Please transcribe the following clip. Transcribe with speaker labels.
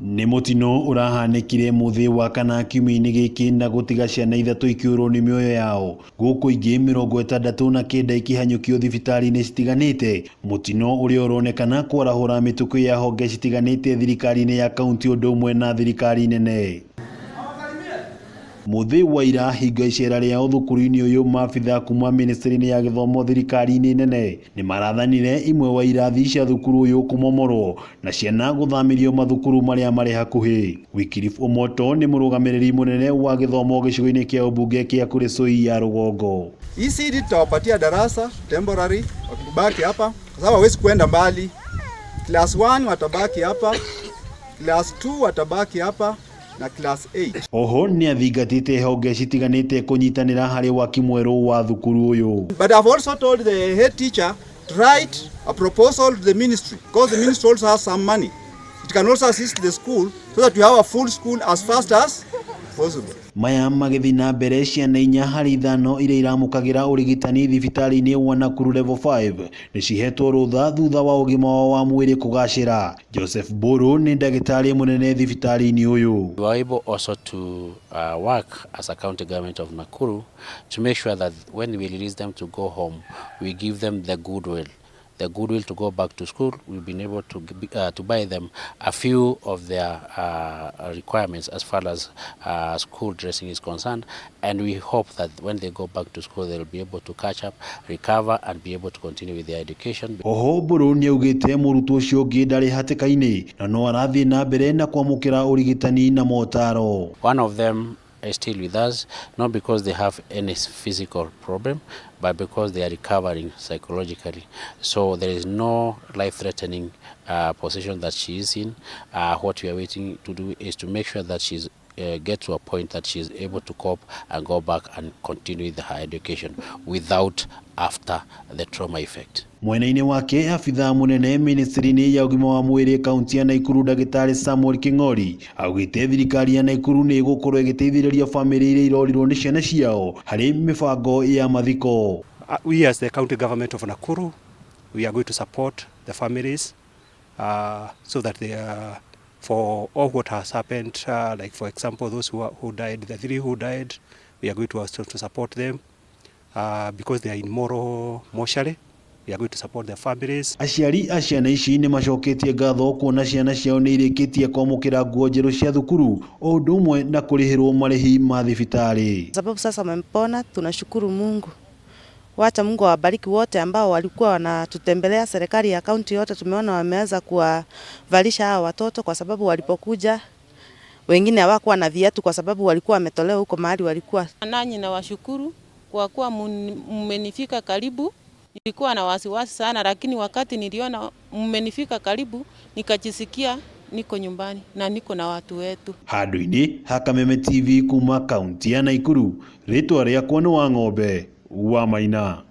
Speaker 1: Nĩ mũtino ũrahanĩkire mũthĩ wa kana kiumia-inĩ gĩkĩ na gũtiga ciana ithatũ ikĩũrwo nĩ mĩoyo yao gũkũ ingĩ 69 ikĩhanyũkio thibitarĩ-inĩ citiganĩte. Mũtino ũrĩa ũronekana kwarahũra mĩtũkĩ ya honge citiganĩte thirikari-inĩ ya kaunti ũndũ ũmwe na thirikari nene. Mũthĩ wa ira hingo icera rĩao thukuru-inĩ ũyũ maabithaa kuma ministry-inĩ ya gĩthomo thirikari-inĩ nene nĩmarathanire imwe wa irathi cia thukuru ũyũ kũmomorwo na ciana gũthamĩrio mathukuru marĩa marĩ hakuhĩ. Wycliffe Omoto nĩ mũrũgamĩrĩri mũnene wa gĩthomo gĩcigo-inĩ kĩa ũmbunge kĩa Kuresoi ya rũgongo.
Speaker 2: ECD tutawapatia darasa temporary wakibaki hapa kwa sababu hawezi kwenda mbali. Class 1 watabaki hapa, class 2 watabaki hapa na class 8.
Speaker 1: Oho nĩathingatĩte honge citiganĩte kũnyitanĩra harĩ waki mwerũ wa thukuru ũyũ.
Speaker 2: But I've also told the head teacher to write a proposal to the ministry because the ministry also has some money. It can also assist the school so that we have a full school as fast as possible.
Speaker 1: Maya magĩthiĩ na mbere ciana inya harĩ ithano iria iramũkagĩra ũrigitani thibitarĩ-inĩ wa Nakuru Level 5 nĩcihetwo rũtha thutha wa ũgima wao wa mwĩrĩ kũgacĩra. Joseph Mburu nĩ ndagĩtarĩ mũnene thibitarĩ-inĩ ũyũ.
Speaker 3: We were able also to work as a county government of Nakuru to make sure that when we release them to go home, we give them the goodwill. The goodwill to go back to school. We've been able to buy them a few of their requirements as far as school dressing is concerned, and we hope that when they go back to school, they'll be able to catch up, recover, and be able to continue with their education.
Speaker 1: Oho Mburu nĩaugĩte mũrutwo ũcio ũngĩ ndarĩ hatĩka-inĩ na no arathiĩ na mbere na kwamũkĩra ũrigitani na motaro.
Speaker 3: One of them is still with us, not because they have any physical problem, but because they are recovering psychologically. So there is no life-threatening position that she is in. What we are waiting to do is to make sure that she's get to a point that she is able to cope and go back and continue with her education without after the trauma effect.
Speaker 1: Mwena-inĩ wake abithaa mũnene ministry-inĩ ya ũgima wa mwĩrĩ kaunti ya Naikuru ndagĩtarĩ Samuel King'ori augĩte thirikari ya Naikuru nĩ ĩgũkorwo ĩgĩteithĩrĩria bamĩrĩ iria irorirwo nĩ ciana ciao harĩ mĩbango ya mathiko.
Speaker 4: We as the county government of Nakuru, we are going to support the families so that they are, for all what has happened, like for example, those who died, the three who died, we are going to also to support them because they are in Moro mortuary. We are going to support their families.
Speaker 1: Aciari a ciana ici nĩ macoketie ngatho kuona ciana ciao nĩ irĩkĩtie kwamũkĩra nguo njerũ cia thukuru o ũndũ ũmwe na kũrĩhĩrwo marĩhi ma thibitarĩ.
Speaker 5: Sababu sasa wamepona, tunashukuru Mungu. Wacha Mungu awabariki wote ambao walikuwa wanatutembelea. Serikali ya kaunti yote tumeona wameweza kuwavalisha hawa watoto, kwa sababu walipokuja wengine hawakuwa na viatu kwa sababu walikuwa wametolewa huko mahali walikuwa.
Speaker 6: Nanyi nawashukuru kwa kuwa mmenifika karibu. Nilikuwa na wasiwasi sana, lakini wakati niliona mmenifika karibu nikajisikia niko nyumbani na niko na watu wetu.
Speaker 1: Handũ-inĩ ha Kameme TV kuma kaunti ya Naikuru, rĩtwa rĩakwa nĩ Wang'ombe wa Maina.